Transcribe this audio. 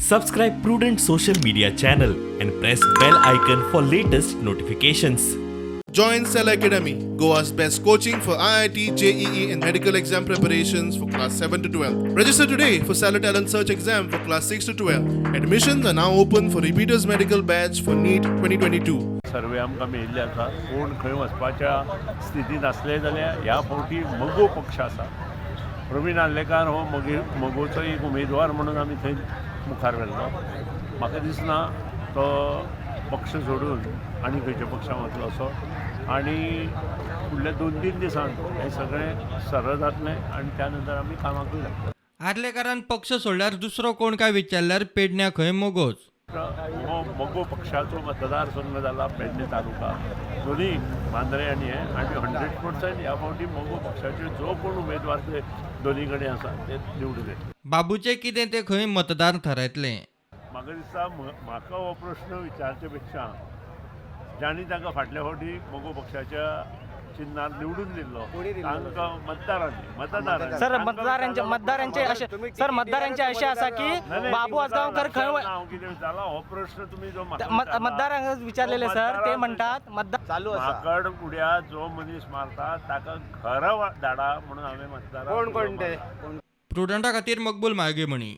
Subscribe Prudent Social Media channel and press bell icon for latest notifications. Join Cell Academy, Goa's best coaching for IIT, JEE, and medical exam preparations for class 7 to 12. Register today for Salah Talent Search exam for class 6 to 12. Admissions are now open for repeaters medical batch for NEET 2022. Survey आमकां मेळिल्ले आसा. कोण खंय वचपाच्या स्थितींत आसले जाल्यार ह्या फावटी मगो पक्ष आसा. प्रवीण आर्लेकार हो मगे मगोचो एक उमेदवार म्हणून आमी थंय मुखार व्हेल्लो. म्हाका दिसना तो पक्ष सोडून आनी खंयच्या पक्षान वतलो असो. आनी फुडल्या 2-3 दिसान हें सगळें सरळ जातलें आनी त्या नंतर आमी कामाकूय लागतले. आर्लेकारान पक्ष सोडल्यार दुसरो कोण काय विचारल्यार पेडण्या खंय मगोच. हो मगो पक्षाचो मतदारसंघ जाला पेडणे तालुका, दोन्ही मांद्रे आनी हे, आनी 100% ह्या फावटी मगो पक्षाचे जो कोण उमेदवार ते दोन्ही कडेन आसा ते निवडून येतले. बाबूचें कितें तें खंय मतदार थारायतले. म्हाका दिसता म्हाका हो प्रश्न विचारचे पेक्षा जांणी तांकां फाटल्या फावटी मगो पक्षाच्या चिन्हार निवडून दिल्लो तांकां मतदारांनी सर, मतदारांचे मतदारांचे अशे सर, मतदारांचे अशें आसा की बाबू आजगांवकर खंय हांव कितें विचारला हो प्रश्न तुमी जो म्हाका म- विचारला, मतदारांक विचारलेले तो सर, ते मतदारांक म्हणटात मतदार चालू आसा. माकड उड्या जो मनीस मारता ताका घरा धाडा म्हणून हांवें मतदारांक कोण कोण ते? प्रुडंटा खातीर मकबूल माळगेमणी.